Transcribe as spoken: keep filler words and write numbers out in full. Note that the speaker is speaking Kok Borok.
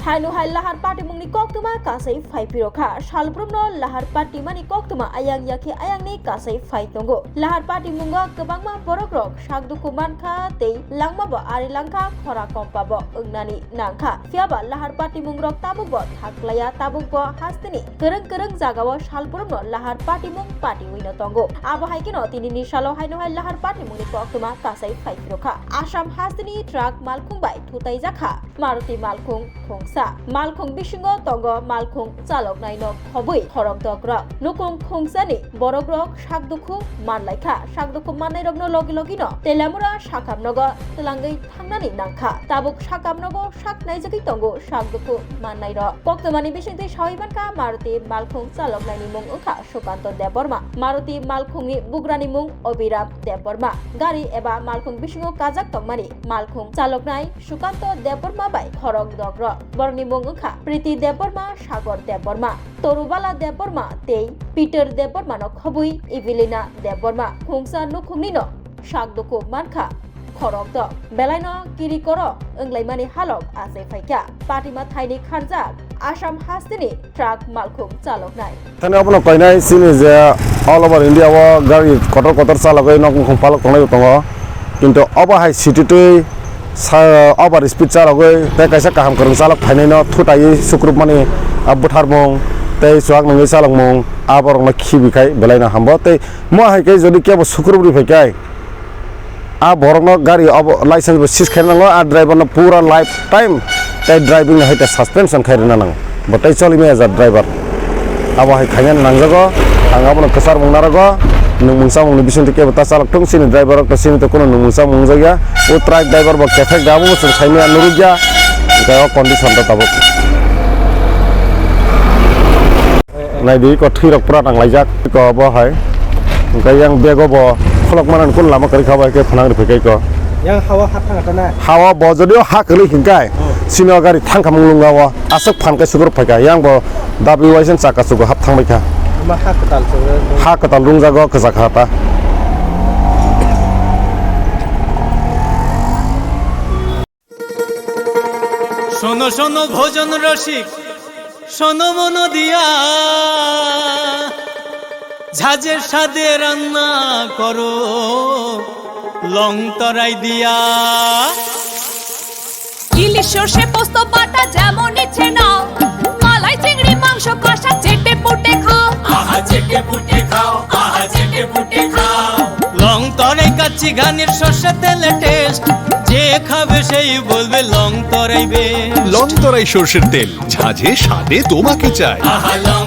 Haino hai lahar patimungni koktwma kasai phai phirokha. Salbrumno lahar patimani koktwma ayang yakhe ayangni kasai phai tongo. Lahar patimungo kwbangma borokrok sak dukhu mankha tei langmabo ari langkha, khora kompabo wngnani nangkha. Phiyaba lahar patimungrok tabukbo thaklaiya, tabukbo hasteni kwrwng kwrwng jagao salbrumno lahar patimung patiwino tongo. Abo hai kheno tinini salo haino hai lahar patimungni koktwma kasai phai phirokha. Assam hasteni truck malkhung bai thutaijakha Maruti malkhung khungsa. Malkhung bisingo tongo malkhung chaloknaino khobwi khorokdokrok. Nukung khungsani borokrok sak dukhu manlaikha. Sak dukhu mannairokno logi logino Telamura sakamnogo twlangwi thangnani nangkha. Tabuk sakamnogo sak naijagwi tongo sak dukhu mannairok. Koktwmani bisingtwi sawi mankha Maruti malkhung chaloknaini mung wngkha Sukanto Debbarma. Maruti malkhungni bugrani mung Obiram Debbarma. Gari eba malkhung bisingo kajak tongmani malkhung chaloknai Sukanto Debbarma bai khorokdokrok. Borokni mung wngkha Priti Debbarma, Sagor Debbarma, Torubala Debbarma tei Peter Debbarmano khobwi Evelina Debbarma. Khungsa nukhungnino sak dukhu mankha khorokdok. Belaino kiri koro wnglaimani halok achai phaikha. Patima thaini kharjak Assam hasteni truck malkhung chaloknai. Thani obono koinai chini je all over India o gari kotor kotor chalogwi nok nukhung palok tonglai tongo. Kintu obo hai city twi sa-, over speed chalogwi tei kaisa kaham kwrwng chalok phainaino thutaiwi sukrupmani a bwtharmung tei chuak nungwi chalokmung a borokno khibi khai belaino hambo tei mo hai khe jodi kebo sukrup ri phai khe a borokno gari obo license bo seize khaina nango, a driver no pura life time tei driving no hai tei suspension khai rwna nango, bo tei choli maya jat driver. Abo hai khaina nangjago, ang abono kwchar mung narogo, nwngmung chamung ni bisingtwi kebo ta chalok thung, chini driver rok to chini to kuno nwngmung chamung wngjakya, o truck driver bo kethek da, abo bo chwng saimaya nurukya, hwnkhe o condition to tabuk. Naidi ko thwi rok pura nang laijak ko bo hai. Hwnkhe yang bego bo khulok manan kun lama kwrwi kha bai khe phnang rwphai kai ko. Yang hawa ha thang ta na? Hawa bo jodi o ha kwrwi hwnkhe. Hmm. Sino gari thang khamung lunga o. Aswk phan khe sukur phai kha. Yang bo dabi waisen chaka chugo hap thang bai kha. Ama ha kwtal chugo. Ha kwtal rungjago kwchak ha ta. শোনো শোনো ভোজন রসিক, শোনো মন দিয়া, ঝাঁঝের স্বাদে রান্না করো লং তরাই দিয়া। ইলিশ সর্ষে পোস্ত বাটা যেমন ইচ্ছে নাও, মালাই চিংড়ি মাংস কষা চেটে পুটে খাও। আহা চেটে পুটে খাও, আহা চেটে পুটে খাও। লং তরাই কাচ্চি ঘানির সর্ষে তেলে টেস্ট, যে খাবে সেই বলবে লং তরাই বেশ। লং তরাই সর্ষের তেল, ঝাঁঝে স্বাদে তোমাকে চাই। আহা লং